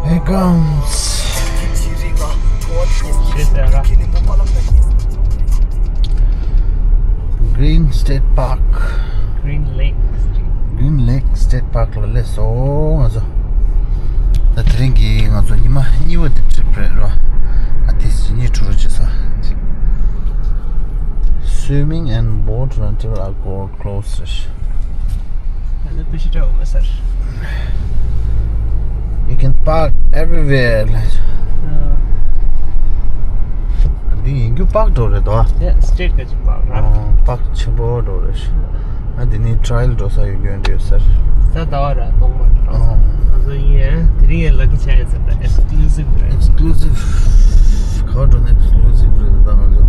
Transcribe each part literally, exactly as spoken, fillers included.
Here comes Green State Park. Green Lake State. Green Lake State Park ལ་སླེབས་སོང་ང་ཚོ། ད་དེ་རིང་གི་ང་ཚོ་ཉི་མ་གཉིས་པ་དེ་ཊིབ་རེད་རོ། ཨ་དེ་ཉིན་དྲུག་རུ་བྱེད་ས། Swimming and boat rental are closed. ད་ལྟ་པི་ཤི་ཏྲ་འོ་མ་སར། You can park everywhere. འདི་ཡིན་རྒྱུ་པག་འགྲོ་རེད་དོ། ཡ་སི་ཊེཊ་ག་ཅིག་པག་ར། ཨོ་པག་ཆེན་པོ་འགྲོ་རེད། ཨ་འདི་ནི་ཊ་ར་ཡལ་འགྲོ་ས་ཡོད་རྒྱུ་འདྲ་ཡོད་ས་རེད། ས་ཟླ་བ་ར་སྟོང་པ་འགྲོ་ས། ཨོ་ང་ཚོ་ཡིན་ཡ་དེ་རིང་ཡ་ལ་ཀི་ཆ་ཡ་ཚ་ད་ཨེག་སི་ཀུ་ལུ་སིབ་རེད། Exclusive. ཁ་བ་འགྲོ་ནས་ཨེག་སི་ཀུ་ལུ་སིབ་རེད་ད་ང་ཚོ།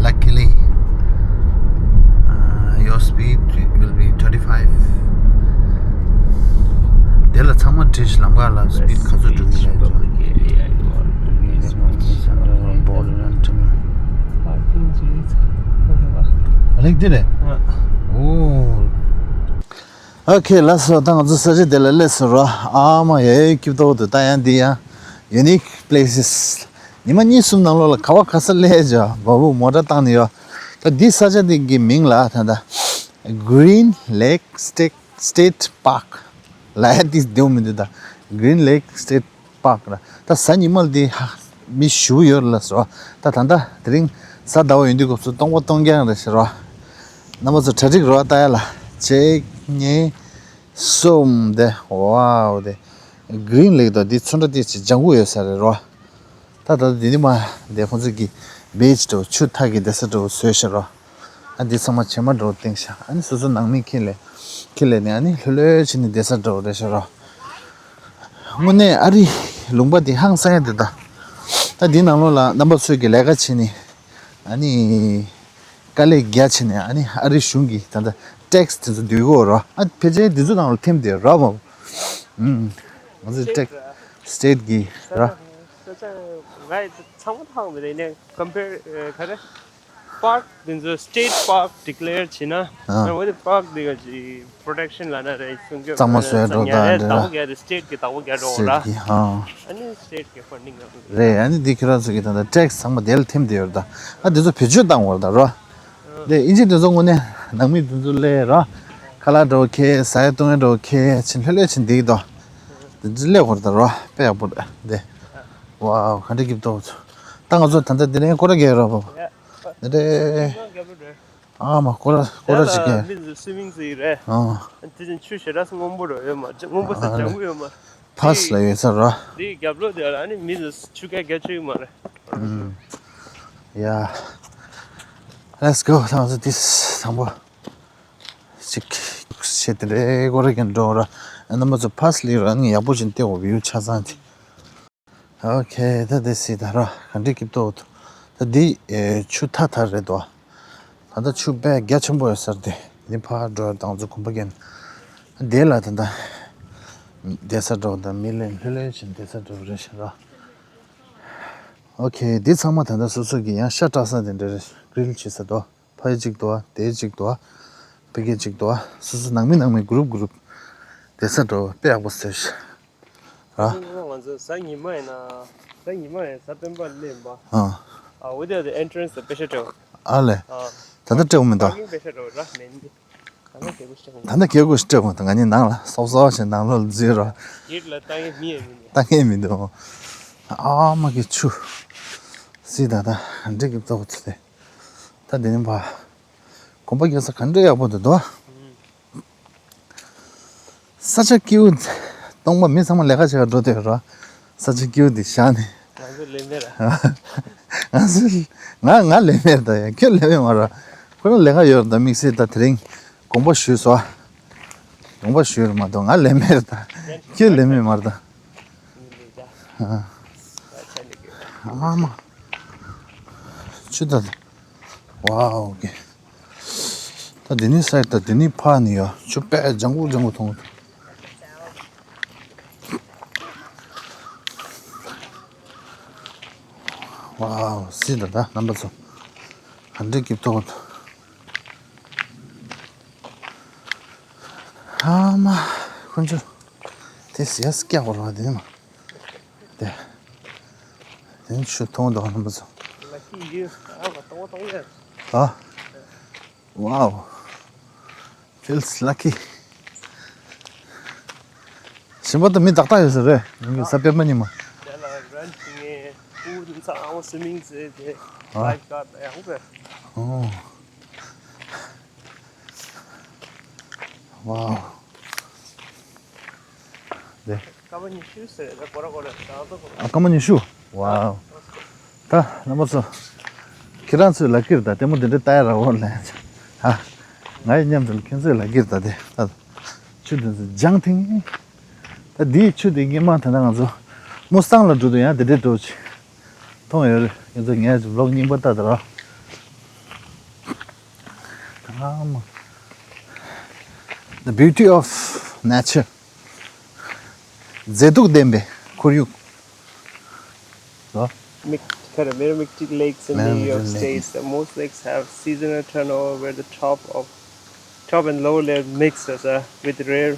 Luckily, uh, your speed will be twenty-five. དེ་ལ་ཚང་མ་བྲིས་ཤིག་ལམ་ཁ་ལ་སི་པིཌ་ག་ཚོད་འགྲོ་གི་ལས་ཀྱང་། Parking ཅིག་ཨ་ལེགས་འདི་རེད། ཨོ། ཨོ་ཁེ་ལགས་སོ། ད་ང་ཚོ་ས་ཆ་དེ་ལ་སླེབས་སོང་རོ། ཨ་མ་ཡ་ཡའི་སྐྱིད་ཏོག་ཏུ་ད་ཡང་འདི་ཡང་unique places. ཉི་མ་གཉིས་གསུམ་ནང་ལོགས་ལ་ག་བ་ག་ས་སླེབས་བྱ་བ་བུ་མོ་ཊ་བཏང་ནས་ཡོད། ད་འདི་ས་ཆ་འདི་གི་མིང་ལ་ད་ད་Green Lake State State Park ལ་ཡ་འདི་བདེ་བོ་མི་འདུག་ད་Green Lake State Park ལ་ད་གཟའ་ཉི་མ་ལ་འདི་ཧ་མི་ཞུ་ཡོད་ལ་སོ། ད་ད་ད་དེ་རིང་གཟའ་ཟླ་བ་ཡོད་འདི་སྐབས་སུ་སྟོང་པ་སྟོང་རྐྱང་རེད་ཟེར་རོ། རྣམ་པ་ཚོ་གྲ་སྒྲིག་རོ་ལྟ་ཡ་ལ་གཅིག་གཉིས། གསུམ་དེ། ཝའོ་དེ། Green Lake དང་འདི་ཚོན་ཁྲ་ཏིས་ཅི་ལྗང་གུ་ཡོད་ས་རེད་རོ། ད་ད་འདི་ནི་མ་དེ་ཁོང་ཚོ་གི་བིཆ་འདྲ་བོ་ཆུ་ཐག་གི་བསྡད་ས་འདྲ་བོ་བཟོས་ཤག་རོ། ཨ་འདི་ཚང་མ་བྱེ་མ་འདྲ་བོ་བཏིང་ཤག་ཨ་ནི་སོ་སོ་ནང་མི་ཁྱེར་ལས་ཁྱེར་ལས་ནི་ཨ་ནི་ལྷོད་ལྷོད་བྱས་ནས་བསྡད་ས་འདྲ་བོ་རེད་ཤག་རོ། དངོས་གནས་ཨ་རི་ལུང་པ་འདི་ཧང་སང་ཡ་དེ་ད། ད་འདི་ནང་ལོགས་ལ་རྣམ་པ་ཚོས་ཀྱི་ལས་ཀ་བྱས་ནི་ཨ་ནི། དཀའ་ལས་རྒྱ་ཆེ་ནས་ཨ་ནི་ཨ་རི་གཞུང་གིས་ད་ལྟ་ཊེག་སི་དེ་ཚོ་བསྡུ་དགོས་ར། ཨ་ཕལ་ཆེར་དེ་ཚོ་ནང་ལ་ཐིམ་དེ་ར་མ། ཨུམ། ང་ཚོ་ཊེག་སི་ཊེཊ་གི་ར། ས་ཆ་ང་ཡི་ཚང་མ་ཐང་མི་རེད་ནས་ཀམ་པེར་ག་རེ། པཱརྐ་དེ་ཚོ་སི་ཊེཊ་པཱརྐ་ཌི་ཀི་ལེར་བྱས་ན་ཨ་ང་འོ་དེ་པཱརྐ་དེ་ག་ཅིག་པྲོ་ཊེག་ཤན་ལབ་ན་རེད་གསུང་གི་གཙང་མ་བཟོས་འགྲོ་ད་རེད། བདག་པོ་རྒྱག་དེ་སི་ཊེཊ་གི་བདག་པོ་རྒྱག་འགྲོ་ར། སི་ཊེཊ་གི་ཨ་ཨ་ནི་སི་ཊེཊ་གི་ཕན་ཌིང་ར། རེད། ཨ་ནི་འདི་ཁྱོད་རང་ཚོ་གི་ད་ལྟ་ཊེག་སི་ཚང་མ་དེ་ལ་ཐིམ་དེ་ཡོད་ད། ཨ་འདི་ཚོ་བེད་སྤྱོད་བཏང་བར་ད་རོ། དེ་ཨིན་ཇི་དེ་ཚོ་དངོས་གནས་ནང་མི་དེ་ཚོ་སླེབས་རོ། ཁ་ལག་འགྲོ་ཁེ་ཟ་ཡ་བཏུང་ཡ་འགྲོ་ཁེ་ཕྱིན་ལྷོད་ལྷོད་ཕྱིན་འདི་གི་དོ། དེ་ཚོ་སླེབས་བར་ད་རོ་དཔེ་ཡག་པོ་རེད་དེ། ཝའོ་ག་འདྲ་སྐྱིད་ཏོག་ཚོ། ད་ང་ཚོ་ད་ལྟ་འདི་ནས་སྐོར་ར་རྒྱག་རོ་བོ། འདི་རེད། ཨ་མ་སྐོར་ར་སྐོར་ར་ཞིག་རྒྱག་མི་ཚོ་སུའི་མིང་ཚོ་ཡི་རེད། ཨ། དེ་ཚོ་ཆུ་ཞེ་དྲག་སྔོན་པོ་རོ་ཡོད་མ་སྔོན་པོ་ས་ལྗང་གུ་ཡོད་མ། ཕ་སི་ལ་ཡོད་ས་ར། དེའི་རྒྱབ་ལོགས་དེ་ལ་ཨ་ནི་མི་ཚོ་ཆུ་ཁ་རྒྱ་ཆུ་ཡོད་མ་རེད། ཨུམ། ཡ། Let's go. ད་ང་ཚོ་དེ་དང་པོ་ཅིག་བྱེད་དེ་རེད། སྐོར་ར་གྱོན་འགྲོ་ར། རྣམ་པ་ཚོ་ཕ་སི་ལ་ཡོད་ར་ཨ་ནི་ཡག་པོ་ཅིག་བལྟས་འོ་བིའུ་ཆ་ཚང་དེ། ཨོ་ཁེ། ད་དེ་སི་ད་ར་ག་འདྲ་སྐྱིད་ཏོག་ད་འདི་ཨེ་ཆུ་ཐ་ཐ་རེད་དོ། ད་ལྟ་ཆུ་དཔེ་རྒྱ་ཆེན་པོ་ཡོད་ས་རེད་དེ། འདི་ཕར་འགྲོ་ཡ་དང་ཚོ་གོམ་པ་རྒྱག་ན། དེ་ལ་ད་ལྟ་བསྡད་ས་འགྲོ་ད་མི་ལེན་ལྷོད་ལྷོད་བྱས་བསྡད་ས་འགྲོ་རེད་ཤག་ར། ཨོ་ཁེ། འདི་ཚང་མ་ད་ལྟ་སོ་སོ་གི་ཡང་ཤ་བཀྲ་ས་དེ་འདྲ་རེད། གྷི་རིལ་བྱེད་ས་དོ། ཕ་གི་གཅིག་འདུག་བ། དེ་གཅིག་འདུག་བ། ཕ་གི་གཅིག་འདུག་བ། སོ་སོ་ནང་མི་ནང་མི་གུ་རུབ་གུ་རུབ་བསྡད་ས་འགྲོ་དཔེ་ཡག་པོ་བཟོས་ཤག་ར། ང་ཚོ་གཟའ་ཉི་མ་ཡིན་ན་གཟའ་ཉི་མ་ཡིན་གཟའ་སྤེན་པ་སླེབས་པ། ཨ། ཨ་འོ་དེ་དེ་ཨེན་ཊི་རན་སི་དེ་པེ་ཤ་སྤྲད། ཨ་ལས། ཨ། ད་ལྟ་སྤྲད་འོང་མི་འདུག་པ་ཀིང་པེ་ཤ་སྤྲད་ར་མེད་འདི། ད་ལྟ་རྒྱལ་པོ་སྤྲད་འོང་། ད་ལྟ་རྒྱལ་པོ་སྤྲད་འོང་། ད་ང་གཉིས་ནང་ལ་སོབ་སོབ་བྱས་ནང་ལོགས་ལ་འཛུལ་ར། གེ་ཊི་ལ་ལྟ་མཁན་མི་ཡང་མི་འདུག་ལྟ་མཁན་མི་འདུག་ཨ་མ་གི་ཆུ། སི་ད་ད་འགྲིག་གི་ཏོག་ཚོད་དེ། ད་དེ་ནས་ཕ། གོམ་པ་རྒྱག་ས་ག་འདྲ་ཡག་པོ་འདུག་དོ། ས་ཆ་སྐྱིད་པོ། སྟོང་པ་མི་ཚང་མ་ལས་ཀ་བྱེད་ག་འགྲོ་དེ་ར། ས་ཆ་སྐྱིད་པོ་འདི་བཞག་ནས། ང་ཚོ་ལས་མེད་ར། ང་ཚོ་ང་ང་ལས་མེད་ད་ཡ་ཁྱོད་ལས་མེད་མ་ར། ཁོ་རང་ལས་ཀ་ཡོད་ར་ད་དམིགས་བསལ་ད་དེ་རིང་དགོངས་པ་ཞུས་སོ། དགོངས་པ་ཞུས་ར་མ་གཏོགས་ང་ལས་མེད་ར་ད། ཁྱོད་ལས་མེད་མ་ར་ད། ཨ་མ། ཆུ་ད། ཝའོ་གི། ད་འདི་ནི་སའི་ད་འདི་ནི་ཕ་ནི་ཡ་ཆུ་པས་ལྗང་གུ་ལྗང་གུ་མཐོང་། ཝའོ་སི་ད་ད་རྣམ་པ་ཚོ་ག་འདྲ་སྐྱིད་ཏོག་ད། ཨ་མ། ཁོང་ཚོ་དེ་ཟས་སྐྱག་པ་ར་དེ་མ། དེ་དེ་ཆུ་མཐོང་དང་རྣམ་པ་ཚོ། Lucky you. ཨ་མ་སྟོང་པ་སྟོང་ཡ། ཨ། Wow. Feels lucky. ཞིམ་པོ་དང་མི་ཏག་ཏག་ཡོད་ས་རེད། ཡིན་གྱི་ས་པད་མ་ཉི་མ། དེ་ལ་རན་ཐིང་ངེ་པུ་ལ་ཚང་ཨ་བོ་སུ་མིང་ཟེར་དེ། ཨ། Lifeguard ཡག་པོ་རེད། ཨོ། Wow. དེ། སྐར་མ་ཉི་ཤུ་ཟེར་ད་གོ་ར་གོ་ར་ད་ད་གོ་ར། ཨ། སྐར་མ་ཉི་ཤུ། Wow. ད་རྣམ་པ་ཚོ། ཁྱེད་རང་ཚོའི་ལ་ཀིར་ད་ལྟད་མོ་འདི་འདྲ་ལྟ་ཡ་ར་འོ་ལེ། ཧ། ང་ཡི་མཉམ་དུ་ཁྱེད་ཚོའི་ལ་ཀིར་ད་དེ་ད། ཆུ་དེ་ཚོ་ལྗང་ཐིང་། ད་འདིའི་ཆུ་དེ་སྔོན་མ་ད་ལྟ་ང་ཚོ་མུ་སི་ཐང་ལ་འགྲོ་དུས་ཡང་དེ་འདྲའི་འགྲོ་ཆེ། མཐོང་ཡོད་རེད། ཁྱེད་ཚོ་ངའི་ཝི་ལོག་རྙིང་པ་ལྟ་དང་ར། ཨ་མ། The beauty of nature. མཛེས་སྡུག་ལྡན་པའི་ཁོར་ཡུག་ལ། Mic- Meromictic lakes in New York State. Most lakes have seasonal turnover where the top of top and lower layer mix as a with rare.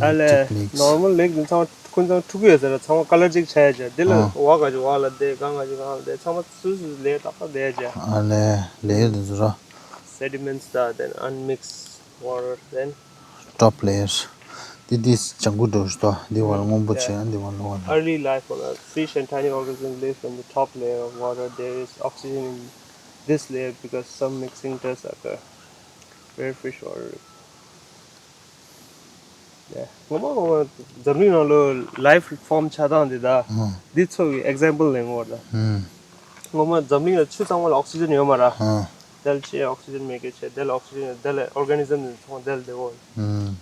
ཨ་ལས། Normal lake ཚང་མ་ཁོང་ཚང་འཁྲུག་གི་ཡོད་ཟེར་ར། ཚང་མ་ཀ་ལར་གཅིག་ཆགས་ཡོད་ཅག་འདི་ལ་འོག་ག་ཅིག་འོག་ལ་བསྡད། གང་ག་ཅིག་གང་ལ་བསྡད། ཚང་མ་སུ་སུ་ལས་ཏག་ཏག་བསྡད་ཅག་ཨ་ལས་ལས་འདི་ཚོ་ར། Sediments དང་then unmixed water then top layer. འདི་འདི་ལྗང་གུ་འགྲོ་ཞིག་ཏོ། འདི་བར་སྔོན་པོ་བྱས། འདི་བར་ལོག་ལ། Early life on Earth, fish and tiny organisms live in the top layer of water. There is oxygen in this layer because some mixing does occur. Rare fish water. ངོ་མ་ངོ་མ་འཛམ་གླིང་ནང་ལོ་life form ཆགས་སྟངས་འདི་ད་འདི་ཚོ་གི་example ལེན་དགོས་རེད། ངོ་མ་འཛམ་གླིང་ལ་ཆུ་ཚང་མ་ལ་oxygen ཡོད་མ་རེད། དེ་ལ་ཆེ་oxygen མེད་མཁན་ཆེ། དེ་ལ་oxygen ཡོད། དེ་ལ་organism ནི་ཚང་མ་དེ་ལ་བསྡད་དགོས།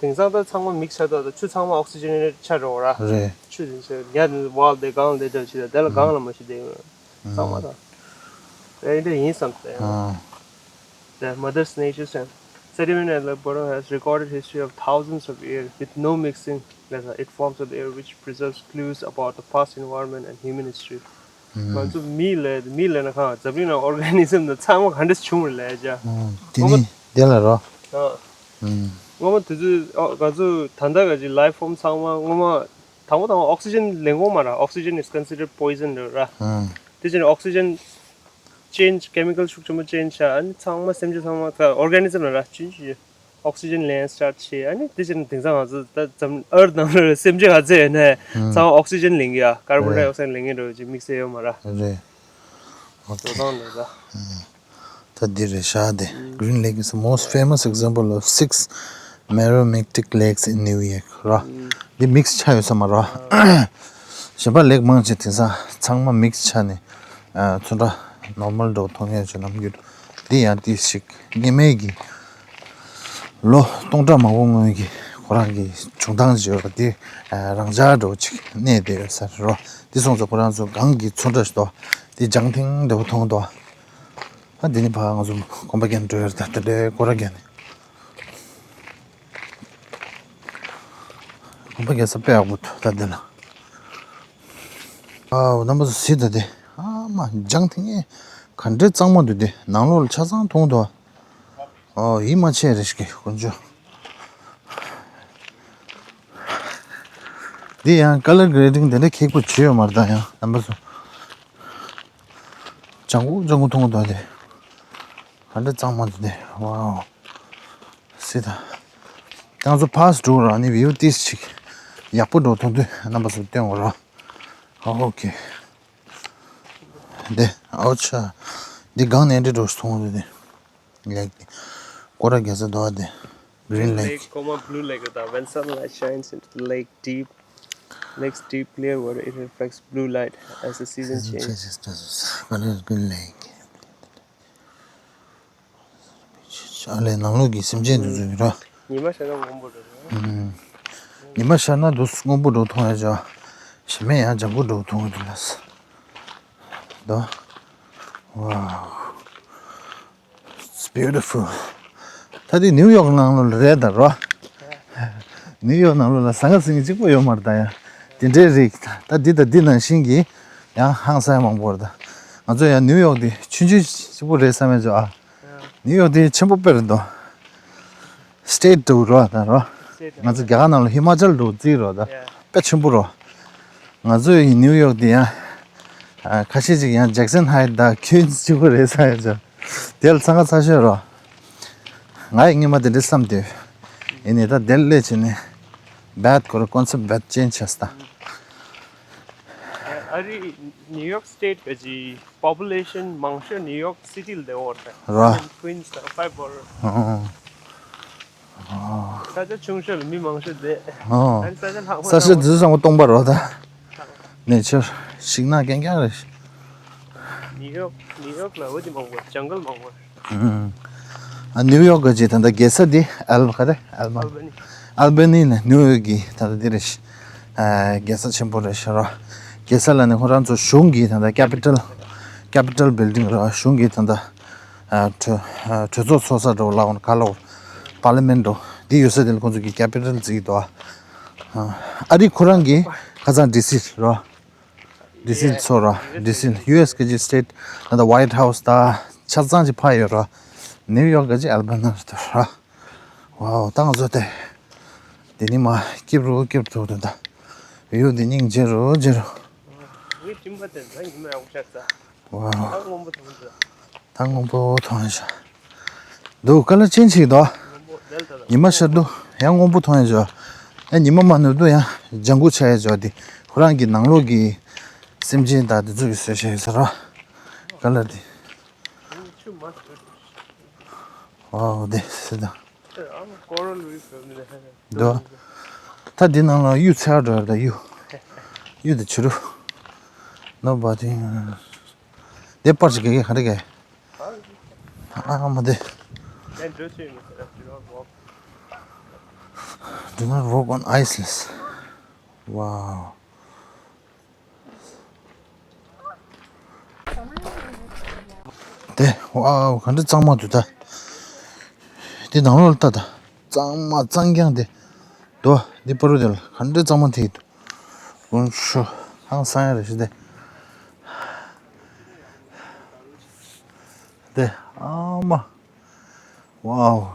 དེང་སང་ད་ཚང་མ་mix ཆགས་འདུག་ད་ཆུ་ཚང་མ་oxygenated ཆགས་འགྲོ་ར། རེད། ཆུ་དེ་ཚོ་ཉ་དེ་ཚོ་འོག་ལ་བསྡད། སྒང་ལ་བསྡད་འདྲ་བྱེད། ད་དེ་ལ་སྒང་ལ་མ་ཤི་བསྡད་ཡོད། ཚང་མ་ད། དེ་འདྲ་ཡིན་བསམ་སྟེ། The mother's nature's and sediment at the bottom has recorded history of thousands of years with no mixing. It forms of the air which preserves clues about the past environment and human history. ང་ཚོ་མི་ལས་མི་ལས་ན་ཁང་འཛམ་གླིང་ནང་organism ནི་ཚང་མ་ག་འདྲ་བྱུང་རེད་ལས་ཅག་དེ་ནི་དེ་ལ་རོ། སྔོན་མ་དེ་ཚོ་ང་ཚོ་ད་ལྟ་ག་ཅིག་life form ཚང་མ་སྔོན་མ་དང་པོ་དང་པོ་oxygen ལེན་དགོས་མ་རེད། Oxygen is considered poison རེད་ར། དེ་བཞིན་oxygen change chemical ཤུགས་ཆེན་པོ་change བྱས། ཨ་ནི་ཚང་མ་སེམས་ཅན་ཚང་མ་organism ལ་ར་change བྱས། Oxygen ལེན་start བྱས། ཨ་ནི་དེ་བཞིན་དེང་སང་ང་ཚོ་ད་འཛམ་earth ནང་ལ་སེམས་ཅན་ག་ཚད་ཡོད་ནའི་ཚང་མ་oxygen ལེན་གྱི་ཡ། carbon dioxide ལེན་གྱི་འགྲོ་ཅིག་mix ཡོད་མ་ར། རེད། འགྲོ་སྟངས་འདྲ་ད། ད་འདི་རེད་ཤག་དེ། Green Lake is the most famous example of six meromictic lakes in New York ར། འདི་mix ཆགས་ཡོད་ས་མ་ར། གཞན་པ་lake མང་ཆེ་དེང་སང་ཚང་མ་mix ཆགས་ནས་ཚོན་ཁྲ་normal འདྲ་བོ་མཐོང་ཡོད་ཅེས་ནམ་རྒྱུན། འདི་ཡང་དེ་ཞིག་སྔོན་མའི་གི་ལོ་སྟོང་ཕྲག་མང་པོ་སྔོན་གྱི་ཁོ་རང་གི་བྱུང་སྟངས་བརྗོད་པ་དེ་རང་འཇགས་འདྲ་བོ་ཅིག་གནས་བསྡད་ཡོད་ས་རེད་རོ། འདི་སོང་ཙང་ཁོ་རང་ཚོ་སྒང་གི་ཚོན་ཁྲ་ཞིག་འདུག་འདི་ལྗང་ཐིང་འདྲ་བོ་མཐོང་འདུག་ཨ་འདི་ནི་ཕ་ང་ཚོ་གོམ་པ་རྒྱག་འགྲོ་ཡ་རེད། ད་དེ་འདྲའི་སྐོར་ར་རྒྱག་ནས་གོམ་པ་རྒྱག་ས་དཔེ་ཡག་པོ་འདུག་ད་འདི་ལ། ཨའོ་རྣམ་པ་ཚོ་གཟིགས་ད་དེ། ཨ་མ་ལྗང་ཐིང་ངེ་ག་འདྲའི་གཙང་མ་འདུག་དེ་ནང་ལོགས་ལ་ཆ་ཚང་མཐོང་འདུག་ཨོ་ཡིད་མ་ཆེས་རེ་ཞིག་དཀོན་མཆོག་འདི་ཡང་color grading དེ་འདྲ་ཁེག་པོ་བྱས་ཡོད་མ་རེད། ད་ཡང་རྣམ་པ་ཚོ་ལྗང་གུ་ལྗང་གུ་མཐོང་གི་འདུག་དེ་ག་འདྲ་གཙང་མ་འདུག་དེ། ཝའོ། སི་ད། ང་ཚོ་pass འགྲོ་ར་ནི་view ཏིས་ཅིག་ཡག་པོ་འགྲོ་མཐོང་དུས་རྣམ་པ་ཚོ་སྟོན་དགོས་ར། ཨོ་ཁེ། འདི་ཨའོ་ཆ། འདི་སྒང་ནས་འདྲི་འགྲོ་མཐོང་དུས་དེ། ལེགས་དེ། སྐོར་ར་རྒྱག་ས་འདུག་ཨ་དེ། Green Lake. Lake, comma, blue lake. When sunlight shines into the lake deep, lake's deep clear water, it reflects blue light as the season changes. Green Lake. ཨ་ལས་ནང་ལོགས་ཀྱི་སེམས་ཅན་དེ་ཚོ་ཡོད་ར། ཉི་མ་ཤར་ན་སྔོན་པོ་འགྲོ་ར། ཉི་མ་ཤར་ན་དུ་སྔོན་པོ་འགྲོ་མཐོང་ཡ་ཅག་གཞན་མེད་ཡང་ལྗང་གུ་འགྲོ་མཐོང་གི་འདུག་ལ། ད། Wow. It's beautiful. ད་དེ་ནིའུ་ཡོག་ནང་ལོགས་ལ་རེད་ད་རོ། ནིའུ་ཡོག་ནང་ལོགས་ལ་ཟང་ངེ་ཟིང་ངེ་གཅིག་པོ་ཡོད་མ་རེད་ད་ཡ། དེ་འདྲའི་རིགས་ད་འདི་དང་འདི་ནང་བཞིན་གྱི་ཡང་ཧང་སང་མང་པོ་རེད་ད། ང་ཚོ་ཡང་ནིའུ་ཡོག་དེ་ཆུང་ཆུང་གཅིག་པོ་རེད་བསམ་ཡ་ཅོ་ཨ། ནིའུ་ཡོག་དེ་ཆེན་པོ་དཔེ་རེད་དོ། སི་ཊེཊ་འདྲ་བོ་རོ་ད་རོ། སི་ཊེཊ་ང་ཚོ་རྒྱ་གར་ནང་ལ་ཧི་མ་ཅལ་འདྲ་བོ་བརྩི་རོ་ད། ཡ། དཔེ་ཆེན་པོ་རོ། ང་ཚོ་ཡི་ནིའུ་ཡོག་འདི་ཡང་། ཨ། ཁ་ཤས་ཅིག་ཡང་ཇེག་སན་ཧའེཊ་དང་ཁུའིན་སི་གཅིག་པ་རེད་བསམ་ཡོད་ཅག་དེ་ལ་འཚང་ཁ་ཚ་ཤོས་རོ། ང་ཡི་སྔོན་མ་དེ་འདྲ་བསམ་དེ། ཡིན་ནའི་ད་དེ་ལ་སླེབས་བྱས་ནས་བེད་ཁོ་ར་ཀོན་སེབ་བེད་ཅེན་ཇི་བྱས་ད། ཨ་རི་ནིའུ་ཡོག་སི་ཊེཊ་ག་ཅི་པོ་པུ་ལེ་ཤན་མང་ཤོས་ནིའུ་ཡོག་སི་ཊི་ལ་བསྡད་ཡོད་རེད། ར། ཁུའིན་སི་དང་ཕའིབ་བོ་རོ། ཨང་། ཨོ། ས་ཆ་ཆུང་ཤོས་ལ་མི་མང་ཤོས་བསྡད། ཨོ། ཨ་ནི་ས་ཆ་ལྷག་པ་ས་ཆ་ཚང་མ་འདི་ཚོ་ཚང་མ་སྟོང་པ་རོ་ད། ནེ་ཅར་ཤིང་ནགས་རྐྱང་རྐྱང་རེད། ནིའུ་ཡོག་ནིའུ་ཡོག་ལ་འོ་དེ་མང་པོ་ཇང་གལ་མང་པོ། ཨུམ། ཨ་ནིའུ་ཡོག་གི་ཅིག་ད་ལྟ་རྒྱལ་ས་འདི་ཨལ་ག་རེ་ཨལ་མ། ཨལ་བ་ནི། ཨལ་བ་ནི་ནི་ནིའུ་ཡོག་གི་ད་ལྟ་འདི་རེད། ཨ། རྒྱལ་ས་ཆེན་པོ་རེད་ཤག་ར། རྒྱལ་ས་ལ་ནི་ཁོ་རང་ཚོ་གཞུང་གི་ད་ལྟ་ཀེ་པི་ཊལ། ཀེ་པི་ཊལ་བིལ་ཌིང་ར། གཞུང་གི་ད་ལྟ། ཨ། གྲོས་ཨ། གྲོས་ཚོགས་ཚོགས་ས་འདྲ་བོ་ལབ་དགོས་ན་ག་ལབ་དགོས། པར་ལི་མེན་འདྲ་བོ་འདི་ཡོད་ས་དེ་ལ་ཁོང་ཚོ་གི་ཀེ་པི་ཊལ་བརྩི་གི་འདུག་ཨ། ཨ་རི་ཁོ་རང་གི་ཁ་སང་ཌི་སི་ར། ཌི་སི་ཚོགས་ར། ཌི་སི་ཡུ་ཨེས་གི་ཅིག་སི་ཊེཊ་ད་ལྟ་ཝའིཊ་ཧའུ་སི་ད་ཆ་ཚང་ཅིག་ཕར་ཡོད་ར། ནིའུ་ཡོག་གི་ཅིག་ཨལ་བ་ནི་རེད་འདུག་ར། ཝའོ། ད་ང་ཚོ་དེ། དེ་ནི་མ་སྐྱིབས་རུ་སྐྱིབས་ཐུག་དུ་ད། ཡུལ་འདི་སྙིང་རྗེ་རུ་རྗེ་རུ། ངའི་སྤྲིན་པ་དེ་ད་ཉི་མ་ཡག་པོ་ཤར་ཚར། ཝའོ། ད་སྔོན་པོ་མཐོང་ཚར། ད་སྔོན་པོ་མཐོང་ཡ་ཤག་འདུག་ཀ་ལ་ཅན་ཞིག་འདུག་སྔོན་པོ་དལ་ད་ད། ཉི་མ་ཤར་དུས་ཡང་སྔོན་པོ་མཐོང་ཡ་ཅིག་ཡོད། ཡང་ཉི་མ་མ་ནུབ་དུས་ཡང་ལྗང་གུ་ཆགས་ཡ་ཅིག་ཡོད། དེ་ཁོ་རང་གི་ནང་ལོགས་ཀྱི་སེམས་ཅན་དང་དེ་ཚོ་གི་བཟོས་བཞག་ཡོད་ས་ར། ཀ་ལ་དེ། ཆུ་མ་ཟེར། ཝའོ། དེ་སི་ད། ཨ་མ་ཀོ་རལ་རི་ཕ་ནི་རེད། འདུག་ད་འདི་ནང་ལ་གཡུ་འཚོལ་འགྲོ་ཡ་ད་གཡུ། གཡུ་དེ་བྱུ་རུ། ནོ་བ་དི། དེ་པར་ཞིག་གེ་གེ་ག་རེ་གེ། ཨ་མ་དེ། Then do not walk. Do not walk on ice. Wow. དེ་ཝའོ་ག་འདྲ་གཙང་མ་འདུག་ད། དེ་ནང་ལོགས་ལ་ལྟ་ད། གཙང་མ་གཙང་རྐྱང་དེ། དོ་འདི་པ་རུ་དེ་ལ་ག་འདྲ་གཙང་མ་དེ་འདུག་དཀོན་མཆོག་ཧང་སང་ཡ་རེད་ཤི་དེ། དེ་ཨ་མ། ཝའོ།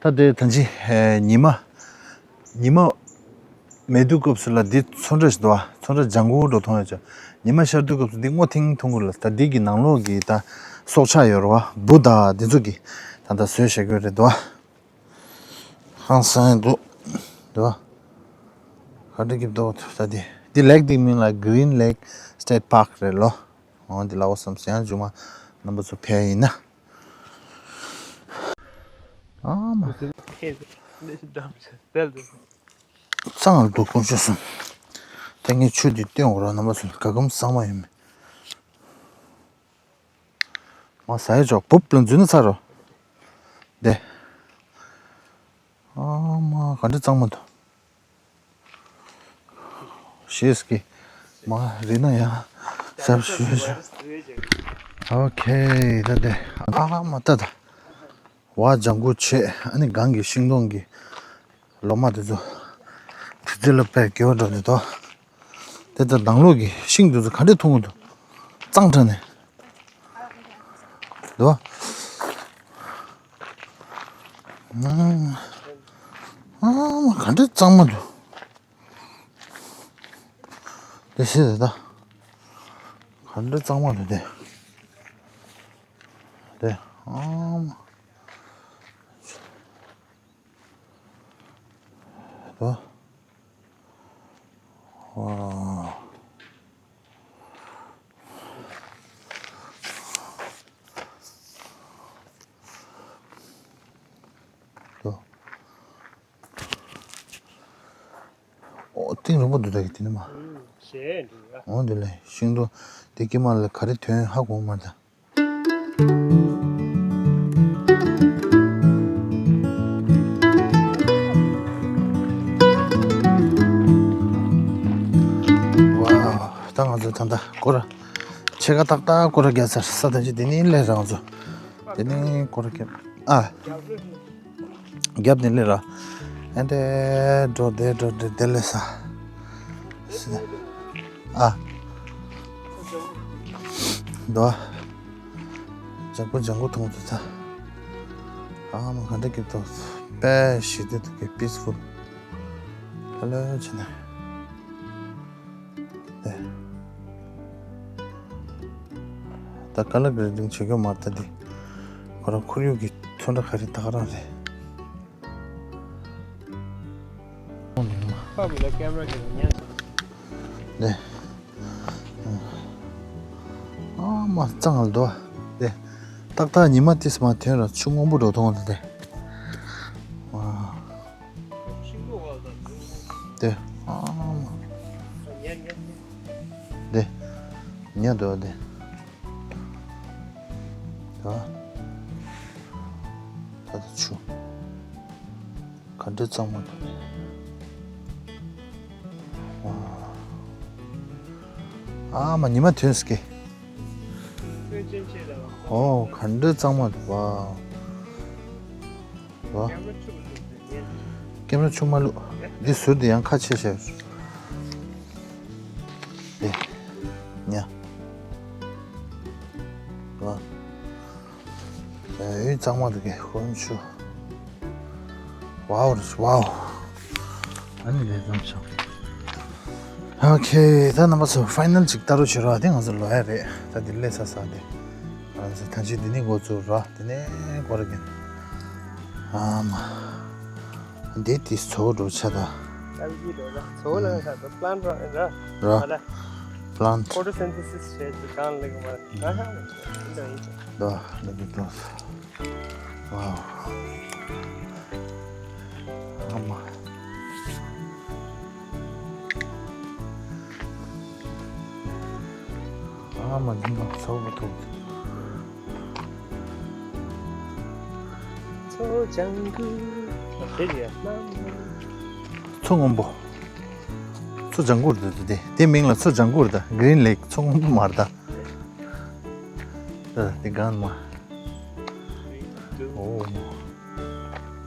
ད་དེ་ད་ཅི་ཉི་མ། ཉི་མ་མེད་དུས་སྐབས་སུ་ལ་འདི་ཚོན་ཁྲ་ཞིག་འདུག་བ། ཚོན་ཁྲ་ལྗང་གུ་འདྲ་མཐོང་ཡོད་ཅོ། ཉི་མ་ཤར་དུས་སྐབས་སུ་འདི་སྔོ་ཐིང་མཐོང་གི་ལ། ད་འདི་གི་ནང་ལོགས་ཀྱི་ད་སྲོག་ཆགས་ཡོད་རེད་བ། འབུ་དང་འདི་ཚོ་གི་ད་ད་བཟོས་བཞག་གི་རེད་འདུག་བ། ཧང་སང་འདུག་འདུག་བ། ག་འདྲ་གི་འདུག་ད་འདི་འདི་ལེག་འདི་མིང་ལ་Green Lake State Park རེད་ལོ། འོ་འདི་ལ་འོ་བསམ་སེ་ཡང་མཇུག་མ་རྣམ་པ་ཚོ་ཕེབས་ཡིན་ན། ཨ་མ། གཙང་ལ་འདུག་དཀོན་མཆོག་གསུམ། ད་ངས་ཆུ་འདི་བཏོན་འོ་ར་རྣམ་པ་ཚོ་ག་གམ་གཙང་མ་ཡོད་མེད། མ་ཟ་ཡ་ཅོག་བུབ་ལ་འཛུལ་ན་ཚར་རོ། དེ། ཨ་མ་ག་འདྲ་གཙང་མ་འདུག་ཞེས་ཀྱི། མ་རེད་ན་ཡང་ཟབ་ཞུ་ཞུ། ཨོ་ཁེ་ད་དེ། ཨ་མ་ད་ད། བ་ལྗང་གུ་བྱས། ཨ་ནི་སྒང་གི་ཤིང་སྡོང་གི་ལོ་མ་དེ་ཚོ་དུས་ཚོད་ལ་དཔེ་དགེ་བ་འགྲོ་ནས་དོ། དེ་ལྟར་ནང་ལོགས་ཀྱི་ཤིང་དེ་ཚོ་ག་འདྲས་མཐོང་གི་འདུག་གཙང་དྲགས་ནས་དོ། ཨ་མ་ག་འདྲས་གཙང་མ་འདུག་དེ་ཤེས་ད། ག་འདྲ་གཙང་མ་འདུག་དེ། དེ་ཨང་། དོ། ཝ། དོ། ཨོ་གཏིང་རིང་པོ་འདུག་ད་གི་དེ་ནི་མ། ཞེས་འདུག་ཡ། འོ་འདི་ལས་ཤིང་སྡོང་དེ་ཀྱི་མ་ལ་ག་རེ་ཐོན་ཧ་གོ་མ་ད། ཝའོ། ད་ང་ཚོ་ད་ལྟ་སྐོར་ཕྱེད་ཀ་ཏག་ཏག་སྐོར་རྒྱག་ཚར་ས། ད་ཅི་དེ་ནི་སླེབས་རང་ཚོ་དེ་ནི་སྐོར་རྒྱབ་ཨ། རྒྱབ་ནས་སླེབས་ར། ཨ་འདྲས་འགྲོ་བསྡད་འགྲོ་བསྡད་དེ་སླེབས་ས། ཨ། འདུག་ཨ། ལྗང་གུ་ལྗང་གུ་མཐོང་ཐུབ་ས། ཨ་མ་ག་འདྲ་སྐྱིད་ཐོག་དཔེ་ཞི་བདེ་འདུག་གི peaceful། ཧ་ལས་བྱས་ནས། དེ། ད་color grading བྱེད་རྒྱུ་མ་རེད་ད་འདི། ཁོ་རང་ཁོར་ཡུག་གི་ཚོན་ཁྲ་ག་རེ་ད་ག་རང་རེད། ཕབ་ཡིན་ན་ཀེམ་ར་གི་ཉན་སོང་། དེ། ཨ་མ་གཙང་ལ་འདུག་དེ། ཏག་ཏག་ཉི་མ་ཏིས་མ་ཐོན་ར་ཆུ་སྔོན་པོ་འགྲོ་མཐོང་དེ། ཨ། དེ། ཨ་མ། དེ། ཉལ་འདུག་དེ། ད། ད་ད་ཆུ། ག་འདྲ་གཙང་མ་འདུག་ཨ་མ་ཉི་མ་ཐོན་སྐྱེ། ཨོ་ག་འདྲ་གཙང་མ་འདུག་བ། བ། ཀེམ་ར་ཆུ་མ་བླུགས། འདི་ཟུར་དུ་ཡང་ཁ་ཕྱེ་བྱས། དེ། ཉ། བ། ཨེ་གཙང་མ་འདུག་གི་ཁོ་ཆུ། ཝའོ་རེད་ཝའོ། ཨ་ནི་ལས་ཙམ་བྱུང་། ཨོ་ཁེ། ད་རྣམ་པ་ཚོ་ཕའི་ནལ་ཅིག་ལྟ་རོགས་བྱེད་རོགས། དེ་ང་ཚོ་ལོ་ཡ་རེད། ད་དེ་ལས་ས་ས་དེ། ང་ཚོ་ད་ཅི་འདི་ནས་འགོ་བཙུགས་རོགས། དེ་ནས་འགོ་ར་གིན། ཨ་མ། འདི་དེ་ཚོ་འགྲོ་ཆ་ད། ཨ་ལ་གི་འགྲོ་ར། ཚོ་ལ་ས་ད་པླན་ར་ར། ར། ཨ་ལ། པླན། ཕོ་ཊོ་སིན་ཐེ་སིས་བྱས་ཏེ་གང་ལེགས་མ་རེད། ཨ་ཧ། འདི་འདྲ་ཡིན་ཅིང་། ད་ལ་གི་འགྲོ། ཝའོ། ཨ་མ། ཨ་མ་ཉི་མ་ཚ་བོ་ཐུག་མཚོ་ལྗང་གུ། དེ་རེད་ཡ། མཚོ་སྔོན་པོ། མཚོ་ལྗང་གུ་རེད་དེ། དེ་མིང་ལ་མཚོ་ལྗང་གུ་རེད་ད། Green Lake མཚོ་སྔོན་པོ་མ་རེད་ད། ད་དེ་གང་མ། ཨོ།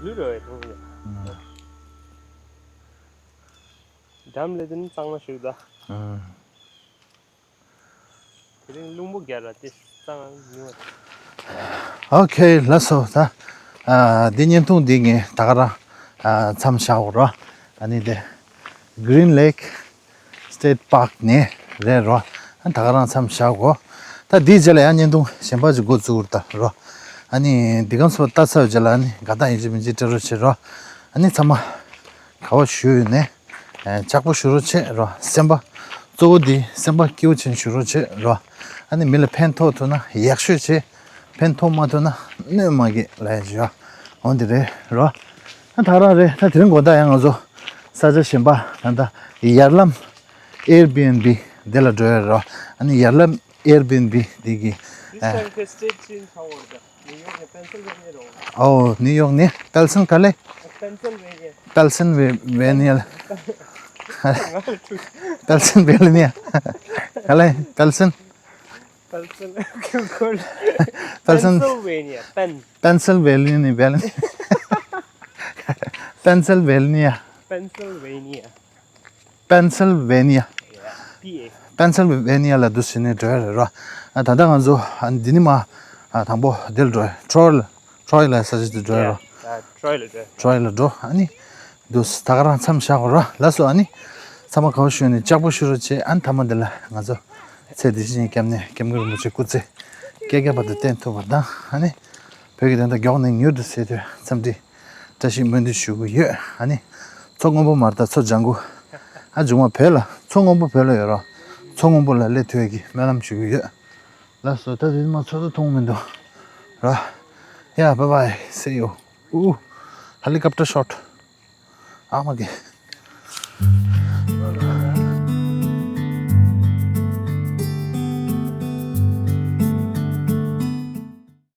ལུས་རོ་ཡ་ཐུག་ཡ། འགྲམ་ལས་དེ་ནི་གཙང་མ་ཞིག་ད། དེ་རིང་རླུང་བུ་རྒྱག་ར་དེ་གཙང་ཉུང་བ། ཨོ་ཁེ་ལགས་སོ། ད་ཨ་འདི་བརྙན་ཐུང་འདི་ངས་ད་ག་རང་ཨ་མཚམས་བཞག་གོ་ར། ཨ་ནི་དེ་Green Lake State Park ནས་རེད་རོ། ཨ་ད་ག་རང་མཚམས་བཞག་གོ། ད་འདིའི་རྗེས་ལ་ཡང་བརྙན་ཐུང་གཞན་པ་ཅིག་འགོ་བཙུགས་ར་ད་རོ། ཨ་ནི་འདི་གམ་སོ་ལྟ་ཚར་བའི་རྗེས་ལ་ཨ་ནི་དགའ་རྟགས་ཡིན་གཅིག་མིན་གཅིག་སྤྲད་རོགས་བྱེད་རོ། ཨ་ནི་ཚང་མ་དགའ་བ་ཞུ་ཡོད་ནས། ཨེ་ལྕགས་པོ་ཞུ་རོགས་བྱེད་རོ། སེམས་པ་གཙོ་བོ་འདི་སེམས་པ་སྐྱིད་པོ་ཅན་ཞུ་རོགས་བྱེད་རོ། ཨ་ནི་མི་ལ་ཕན་ཐོགས་ཐུབ་ན་ཡག་ཤོས་བྱེད། ཕན་ཐོགས་མ་ཐུབ་ན་གནོད་མ་གི་ལས་བྱོས། འོ་འདི་རེད་རོ། ཨ་ད་རང་རེད། ད་དེ་རིང་དགོང་དག་ཡང་ང་ཚོ་ས་ཆ་གཞན་པ་ད་ལྟ་ཡར་ལམ་Airbnb འདི་ལ་འགྲོ་ཡ་རོ། ཨ་ནི་ཡར་ལམ་Airbnb འདི་གི། This time the state change how was that? New York ནས་Pennsylvania རོ། ཨོ་ནིའུ་ཡོག་ནས་པེལ་སན་ག་ལེ། Pennsylvania། པེལ་སན་ཝེ་ཝེ་ནི་ཡ། པེལ་སན་ཝེ་ནི་ཡ། ག་ལེ་པེལ་སན། པེལ་སན། པེལ་སན། Pennsylvania། པེན། པེན་སིལ་ཝེ་ནི་ཡ། པེན་སིལ་ཝེ་ནི་ཡ། Pennsylvania། པེན་སིལ་ཝེ་ནི་ཡ། པེན་སིལ་ཝེ་ནི་ཡ་ལ་འདུག་ཟེར་ནས་འགྲོ་ཡ་རེད་རོ། ཨ་ད་ལྟ་ང་ཚོ་ཨ་འདི་ནི་མ་ཨ་དང་པོ་འདིར་འགྲོ་ཡ། ཊྲོའི་ལ། ཊྲོའི་ལ་ས་ཆ་དེ་འགྲོ་ཡ་རོ། ཊྲོའི་ལ་འགྲོ། ཊྲོའི་ལ་འགྲོ། ཨ་ནི་འདུག་ད་ག་རང་མཚམས་བཞག་གོ་རོ། ལགས་སོ། ཨ་ནི་ཚང་མ་ག་བ་ཞུ་ནས་ལྕགས་པོ་ཞུ་རོགས་བྱེད། ཨ་ནི་མཐའ་མ་འདི་ལ་ང་ཚོ་ཚེ་འདི་ཕྱི་གཉིས་སྐྱབས་གནས་སྐྱབས་མགོན་རིན་པོ་ཆེ་སྐུ་ཚེ་བསྐལ་བརྒྱ་བར་དུ་བརྟན་ཐུབ་པ་དང་། ཨ་ནི་བོད་ཀྱི་བདེན་མཐའ་མགྱོགས་ནས་མྱུར་དུ་སེལ་ཐུབ་འཚམས་འདྲི་བཀྲ་ཤིས་སྨོན་འདུན་ཞུ་གི་ཡོད། ཨ་ནི་མཚོ་སྔོན་པོ་མ་རེད་ད། མཚོ་ལྗང་གུ། ཨ་མཇུག་མ་བོད་ལ་མཚོ་སྔོན་པོ་བོད་ལ་ཡོད་རོ། མཚོ་སྔོན་པོ་ལ་སླེབས་ཐུབ་ཡ་གི་སྨོན་ལམ་ཞུ་གི་ཡོད། ལགས་སོ། ད་དེ་མ་ཚོད་ལྟ་མཐོང་མི་འདུག་ར། Yeah, bye bye, see you. Ooh, helicopter shot. ཨ་མ་གི།